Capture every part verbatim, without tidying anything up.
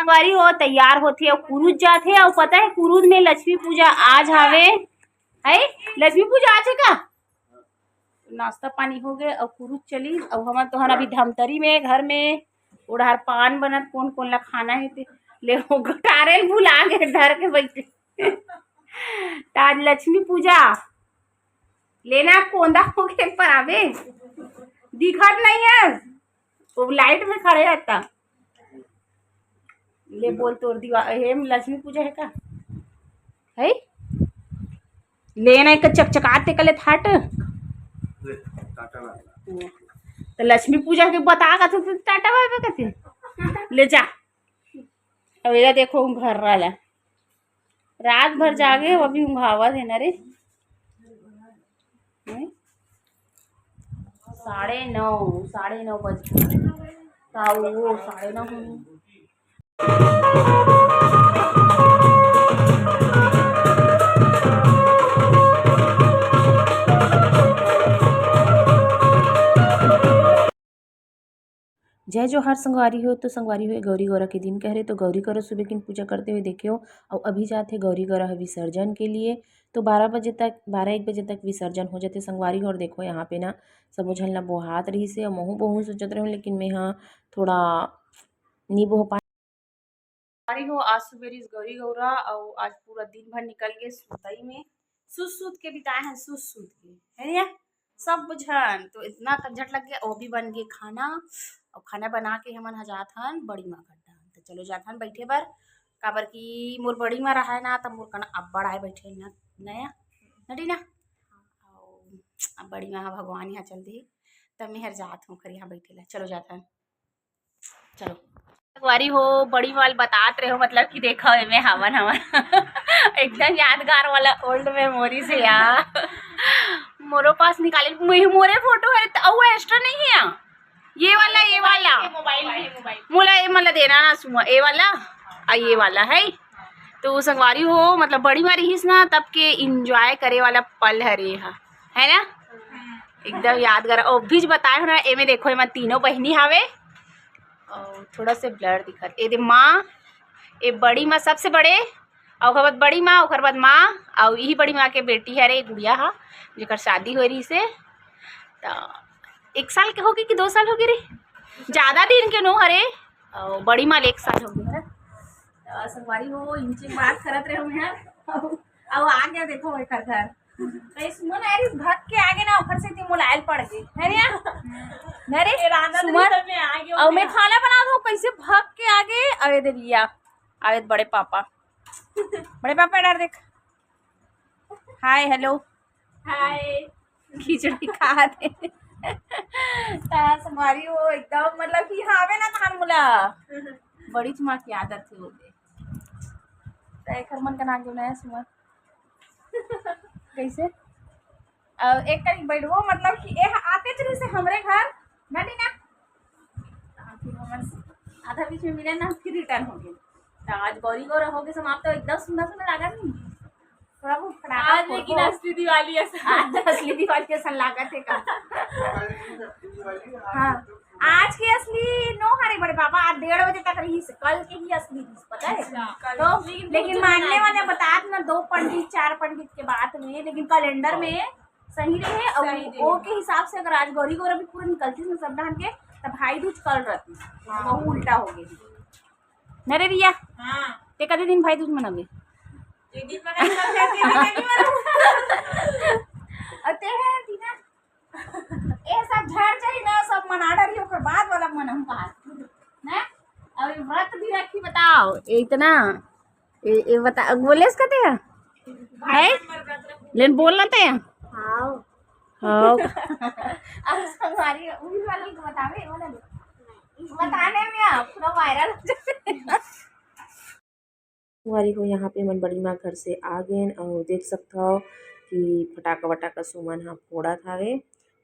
संगवारी हो, तैयार होथे अउ कुरूद जाथे। अउ पता हे, कुरूद में लक्ष्मी पूजा आज हावे, है लक्ष्मी पूजा आज हे का? नाश्ता पानी हो गए अउ कुरूद चली। अउ हमन तो हन अभी धमतरी में, घर में ओढ़ार पान बनत, कोन कोन ला खाना हे ते ले, वो गटारेल भुला गए धर के बैठे। त आज लक्ष्मी पूजा, लेना कोंदा हो गए पर आवे, दिखत नहीं है, वो लाइट में खड़े रहता। ले बोल, तोर दीवा हे लक्ष्मी पूजा है का? है, लेना एक चकचकाते कले थाट। तो लक्ष्मी पूजा के बता का तू टाटा बाय बाय कथे, ले जा। अब ये देखो घर वाला रात भर जागे, वो भी ऊँघावत हे ना रे। हैं? साढ़े नौ, साढ़े नौ बज गए। का वो साढ़े नौ होही? जय जोहार संगवारी हो। तो संगवारी हो, ये गौरी गौरा के दिन कह रहे, तो गौरी गौरा सुबह किन पूजा करते हुए देखे हो, और अभी जाते गौरी गौरा ह विसर्जन के लिए। तो बारह बजे तक, बारह एक बजे तक विसर्जन हो जाते संगवारी हो। और देखो यहाँ पे ना सबो झन ला बोहात रही से, और महू बहुत सोचत रहूँ, लेकिन मैं हाँ थोड़ा नी बोह पाए। संगवारी हो, आज सुबेरे गौरी गौरा, और आज पूरा दिन भर निकल गए सुतई में, सुत सुत के बिताए हैं, सुत सुत के, है ना? सब झन तो इतना झट लग गया, वो भी बन गए खाना, और खाना बना के हमन ह जात हन बड़ी माँ कन। तो चलो जात हन बैठे बर, काबर कि मोर बड़ी माँ रहा है ना, तब मोर कना अब्बड़ आए बैठे ना, नया नटी ना, अब बड़ी माँ भगवान यहाँ चल दी, तब मैं हर जात हूँ खर यहाँ बैठे ला। चलो जात हन। चलो। संगवारी हो, बड़ी माँ ल बतात रहे हो, मतलब कि देखो एमे हवन हवन। एकदम यादगार वाला old memory से यार। मोरो पास निकाले, मुही मोरे फोटो हरे, त अउ extra नहीं है, ये वाला, ये वाला। मोबाइल में, मोबाइल। मोला ये, मोला देना ना सुमा, ये वाला, आ ये वाला है। तो संगवारी हो, मतलब बड़ी माँ रहिस ना, तब के enjoy करे वाला पल हरे हा, है ना? एकदम यादगार। और भी बताए हो ना, एमे देखो, एमा तीनों बहिनी हावे, और थोड़ा से blur दिखत। ए दे माँ, ए बड़ी माँ सबसे बड़े, और ओकर बाद बड़ी माँ, ओकर बाद माँ, और यही बड़ी माँ के बेटी हरे गुड़िया हा, जेकर शादी हो रही से। त एक साल के होगे कि दो साल होगे रे, ज्यादा दिन के नो हरे, और बड़ी माँ ले एक साल होगे हरे। त संगवारी हो, इनसे बात करत रहे हुए हैं, अब आ गया देखो एकर घर। तो सुमन आ रही भग के आगे ना, ओकर से मोला आयल पड़ गई, है ना? अरे इरादा तो सुमन, नहीं था, मैं आ गई हूँ और मैं ना। खाना बना दूँ, कैसे भग के आगे, अरे दे लिया, आवे बड़े पापा, बड़े पापा इधर देख, हाय हेलो, हाय। खिचड़ी खा दे। त संगवारी हो एकदम, मतलब कि हावे ना खान मुला, बड़ी माँ की आदत थी वो। त एकर मन का नाम जो नया सुमन। कैसे? अउ एक करीक बैठबो, मतलब कि ए ह आते चली से हमरे घर, ना टीना? हाँ, फिर हमन आधा बीच में मिले ना, फिर return हो गए। त आज गौरी गौरा हो गए समाप्त, तो एकदम सुंदर सुंदर लागत नहीं। थोड़ा बहुत फटाका आज लेकिन फोड़बो। असली दिवाली ऐसा। आज असली दिवाली ऐसा लागत है का? हाँ, आज के असली नो हरे बड़े पापा, आज डेढ़ बजे तक रही से, कल के ही असली रही, पता है? अच्छा। तो लेकिन लेकिन कुछ मानने नहीं वाले आया। बतात ना, दो पंडित, चार पंडित के बात में, लेकिन कैलेंडर में सही रहे। और सही रहे। वो के हिसाब से अगर आज गौरी गौरा भी पूरा निकलती ना सब धान के, तब भाई दूज कल रहती, हाँ। वो उल्टा हो गई। नरे रिया, हाँ। ते कते दिन भाई दूज मनाबे? एक दिन मनाबे, कल जाके एक दिन नहीं मनाबे। अते है दीना। ए सब झड़ जाई ना, सब मना डरी, ओकर बाद वाला मन हम कहा। ना? अभी व्रत भी रखी, बताओ, ए इतना, ए, ए बता, बोले इसका ते है? लेकिन बोलना ते है? हाँ। हाँ। अब संगवारी उन वाले को बतावे, ये वाला नहीं। बताने में आप पूरा viral हो जाते। संगवारी हो, यहाँ पे हमन बड़ी माँ घर से आ गेन और देख सकत हव कि फटाका वटाका सुमन ह फोड़त हावे।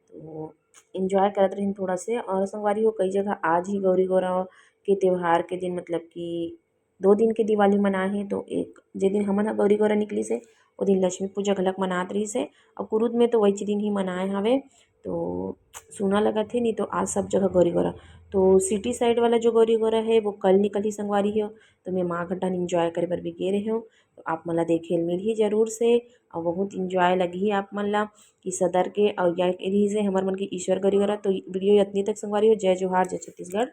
तो enjoy करत रहिन थोड़ा से। और संगवारी हो, कई जगह आज ही गौरी गौरा के त्योहार के दिन, मतलब कि दो दिन के दिवाली मनाए हे। तो एक, जे दिन हमन ह गौरी गौरा निकलिस हे, ओ दिन लक्ष्मी पूजा घलक मनात रहिस हे, और कुरूद में तो वही दिन ही मनाए हावे। तो सुना लगत हे, नहीं तो आज सब जगह गौरी गौरा। तो सिटी साइड वाला जो गौरी गौरा हे वो कल निकलही संगवारी हो। तो मैं माँ घंटा enjoy करे बर भी गे रहे हूँ, तो आप मन ला देखे ल मिलही जरूर से। और बहुत enjoy लगही आप मन ला कि सदर के और या रहिस हे हमर मन के ईश्वर गौरी गौरा। तो वीडियो इतनी तक संगवारी हो। जय जोहार, जय छत्तीसगढ़।